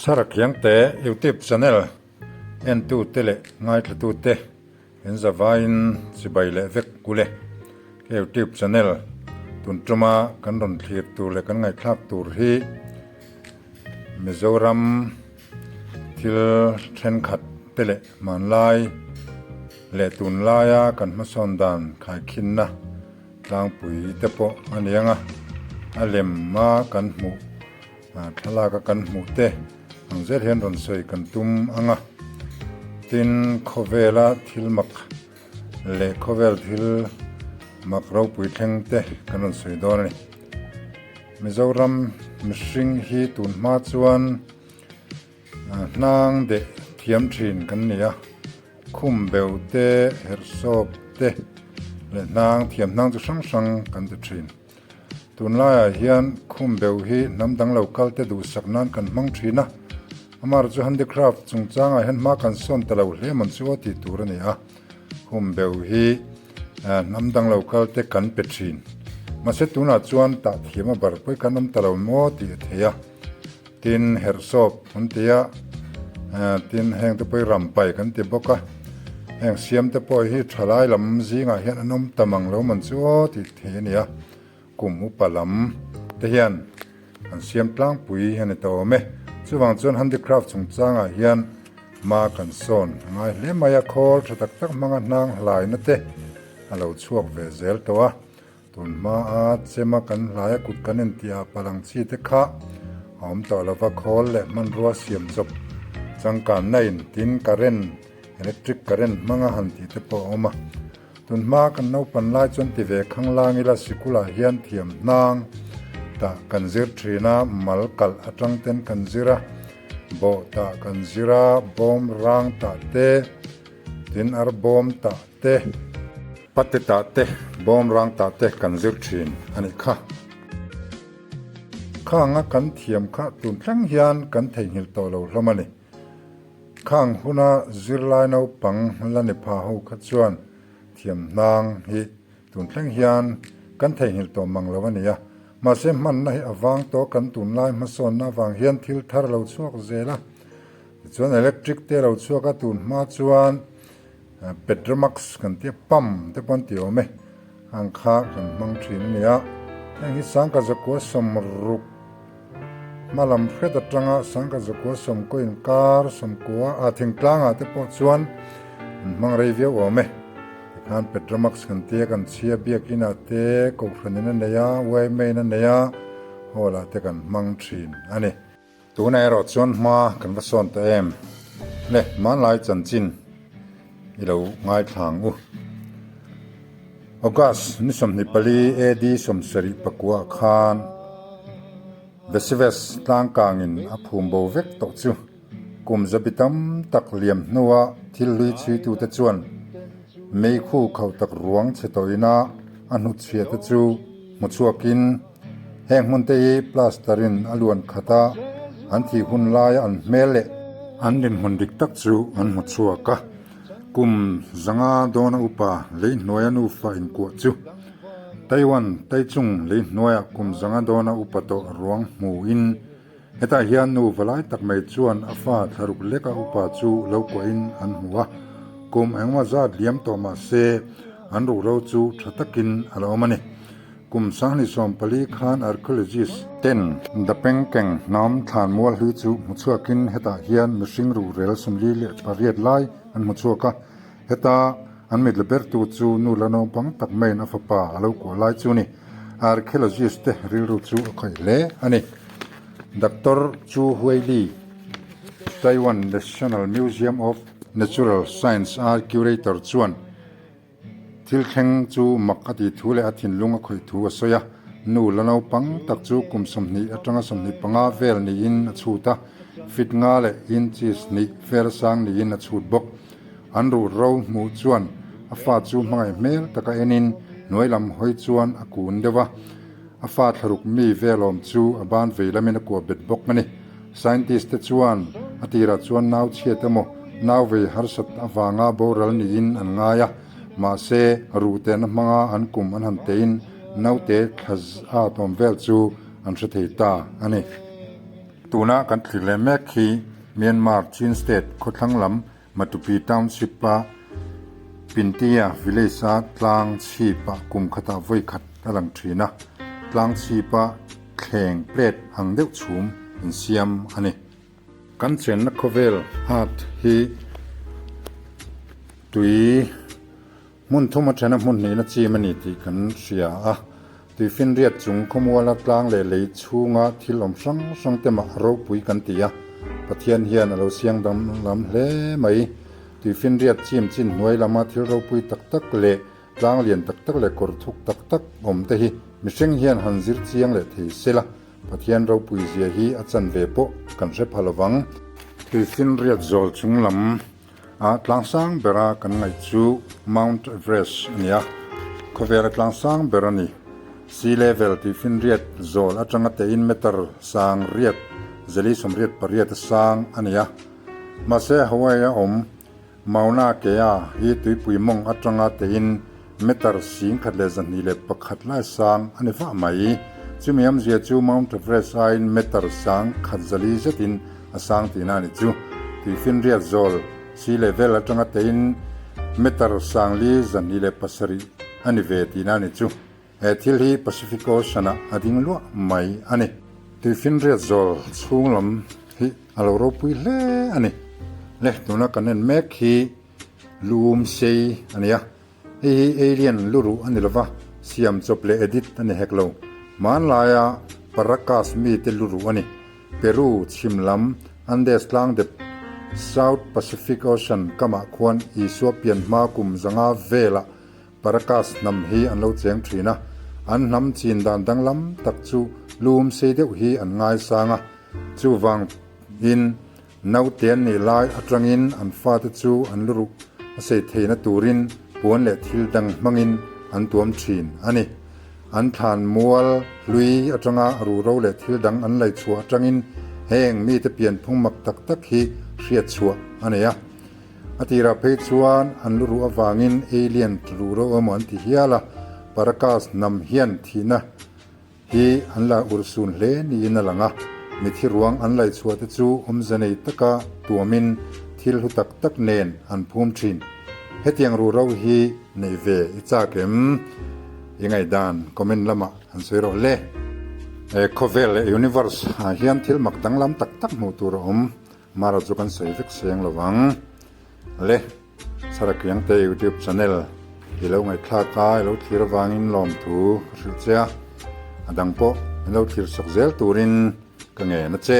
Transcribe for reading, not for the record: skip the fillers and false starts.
Sarakhiangte YouTube channel entute leh ngaithlatute in zavaiin chibai leh vek ule. Ka YouTube channel tun tuma kan rawn thlir tur leh kan ngaihthlak tur hi Mizoram thil thenkhat te leh hmanlai leh tunlaia kan hmasawn dan khaikhinna tlangpui te pawh a ni ang a, a lem a kan hmuh thlalak a kan hmuh te ang zel hian rawn sawi kan tum ang a, tin khawvela thil mak leh khawvel thil mak ropui thleng te kan rawn sawi dawn a ni. Mizoram mihring hi tun hma chuan hnang deh thiam thin kan ni a, khum beuh te, herhsawp te leh hnang thiam hnang chu hrang hrang kan ti thin. Tunlaiah hian khum beuh hi hnam dang lo kal te duhsak nan kan hmang thin a, amaherawhchu handicraft chungchangah hian hma kan sawn ta lo hle mawn chu aw tih tur a ni a, khum beuh hi hnam dang lo kal te kan pe thin. Mahse tunah chuan tah thiam a bar pawi kan awm ta lo maw tih a thei a. Tin, herhsawp an ti a, tin heng te pawh hi rampai kan ti bawk a, heng siam te pawh hi thalai lam zingah hian an awm tam ang lo man chu aw tih thei a ni a, kum upa lam te hian an siam tlangpui a ni ta awm e. Chuvang chuan handicraft chungchangah hian hma kan sawn a ngai hle mai a, khawl tha tak tak hmanga hnang hlaina te a lo chhuak ve zel tawh a. Tun hmaa chema kan hlaia kut kan intihah palang chi te kha a awm tawh lova, khawl leh hmanrua siam chawp changkanna in tin current, electric current hmanga han tih te pawh a awm a. Tun hmaa kan naupan lai chuan ti ve khang lang ila sikulah hian thiam hnang tah kan zir thin a, mal kalh atang ten kan zir a, bawh tah kan zir a, bawm rang tah te, tin ar bawm tah te, pate tah te, bawm rang tah te kan zir thin a nih kha. Khang a kan thiam kha tun thleng hian kan theihnghilh tawh lo hlawm a ni. Khang huna zirlai naupang la ni pha ho kha chuan thiam hnang hi tun thleng hian kan theihnghilh tawh mang lo a ni a. Mahse hmanna hi a vang tawh kan tunlai hmasawnna avang hian thil thar lo chhuak zel a. Tichuan electric te lo chhuak a tun hma chuan Petromax kan tia pump te pawh an ti awm e, ang kha kan hmang thin a ni a, heng hi sangka zakua sawmruk hma lam hret atanga sangka zakua sawmkaw inkar sawmkua ah thingtlangah te pawh chuan an hmang rei viau awm e, tikhan Petromax kan tia kan chhia biakin ah te kohhran in a nei a, yma in a nei a, hall ah te kan hmang thin a ni. Tunah erawh chuan hma kan va sawn ta em? Le, hmanlai chanchin i lo ngaithla ang u. August ni 24 AD 79 khan Vesuvius tlangkangin a phum bo vek tawh chu kum zabi tam tak liam hnua thil hlui chhuitute chuan meikhu khauh tak ruang chhe tawhina a hnutchhiate chu hmu chhuakin Heng hmun te hi plaster in a luan khat a, an thih hun laia an hmel leh an dinhmun dik tak chu an hmu chhuak a. Kum zanga dawna upa lei hnuaia nufa inkuah chu Taiwan Taichung lei hnuaiah kum zanga dawna upa tawh ruang hmuin hetah hian nu valai tak mai chuan a fa thlaruk leka upa chu lo kuahin an hmu a, kum engemaw zat liam tawh mah se an ruhro chu tha takin a la awm a ni. Kum 2014 khan archaeologist ten Dapengkeng hnam thlan mual hlui chu hmu chhuakin hetah hian mihring ruhrel 48 lai an hmu chhuak a, heta an mit la bertu chu nu la naupang tak maiin a fapa a lo kuah lai chu ni. Archaeologist te rilru chu a khawih hle a ni. Doctor Chu Huili, Taiwan National Museum of Natural Science a curator chuan, Thil thleng chu mak a tih thu leh a thinlung a khawih thu a sawi a, nu la naupang tak chu kum 20 atanga 25 vel niin a chhut a, fit nga leh inches hnih vel sang niin a chhut bawk. An ruh ro hmuh chuan a fa chu hmangaih hmel taka enin hnuai lam hawi chuan a kun deuh a, a fa thlaruk mi velawm chu a ban vei lamin a kuah bet bawk a ni. Scientist te chuan a tirah chuan nau chhiat emaw nau vei harsat avanga boral niin an ngai a, mahse ruhtehna hmanga an kum an han teiin naute thla a tawm vel chu an hre thei ta a ni. Tuna kan thlir leh mek hi Myanmar Chin State khawthlang lam Matupi Township a Pintia Village a tlang chhip ah kum khatah vawi khat a lang thin a, tlang chhip a thleng plate ang deuh chhum insiam a ni. Kan chenna khawvel Earth hi tui hmun thum a thena hmun hnihna chim a ni tih kan hria a. Tuifinriat chung khawmuala tlang leh lei chhunga thil awm hrang hrang te mah ropui kan ti a, Pathian hian a lo siang dam lam hle mai. Tuifinriat chim chin hnuai lama thil ropui tak tak leh tlang lian tak tak leh kawr thuk tak tak awm te hi mihring hian han zir chiang leh thei se la, Pathian ropui zia hi a chanve pawh kan hre pha lovang. Tuifinriat zawl chung lam A tlang sang bera kan ngaih chu Mount Everest a ni a, khawvela tlang sang ber a ni. Sea level tih finriat zawl atanga tein meter sang riat zeli 88 a sang a ni a. Mahse Hawaii a awm Mauna Kea hi tuipui mawng atanga tein meter 1121 lai sang a ni vah mai. Chumi awmzia chu Mount Everest aiin meter sang khat zali zetin a sang tihna a ni chu. Tuifinriat zawl, sea level, atanga tein meter 427 a ni ve tihna a ni chu. He thil hi Pacific Ocean-ah a ding luah mai a ni. Tuifinriat zawl chhung lam hi a lo ropui hle a ni. Le, tuna kan en mek hi lum sei a ni a. Hei hi alien luruh a ni lova, siam chawp leh edit a ni hek lo. Hmanlaia Paracas mite luruh a ni. Peru chhim lam Andes tlang dep South Pacific Ocean kamah khuan Isua pian hma kum zanga velah Paracas hnam hi an lo cheng thin a. An hnam chin dan danglam tak chu lum sei deuh hi an ngaisang a, chuvang in Naute an nih lai atangin an fate chu an luruh a sei theihna turin puan leh thil dang hmangin an tuam thin a ni. An thlan mual hlui atanga ruhro leh thil dang an lei chhuah atangin heng mite pianphung mak tak tak hi hriat chhuah a nei a. A tirah phei chuan an luruh avangin alien ruhro emaw an ti hial a, Paracas hnam hian thihna hi an la urhsun hle niin a lang a, mithi ruang an laihchhuah te chu awmze nei taka tuamin thil hlu tak tak nen an phum thin. Hetiang ruhro hi neih ve i chak em? I ngaihdan comment lamah han sawi rawh le. He khawvel leh universe ah hian thil mak danglam tak tak hmuh tur a awm. Mara chu kan sawi vek seng lo vang le. Chharakiangte YouTube channel i lo ngaihthlak a, i lo thlir avangin lawmthu ka hrilh che a, a dang pawh min lo thlir sak zel turin ka ngen a che.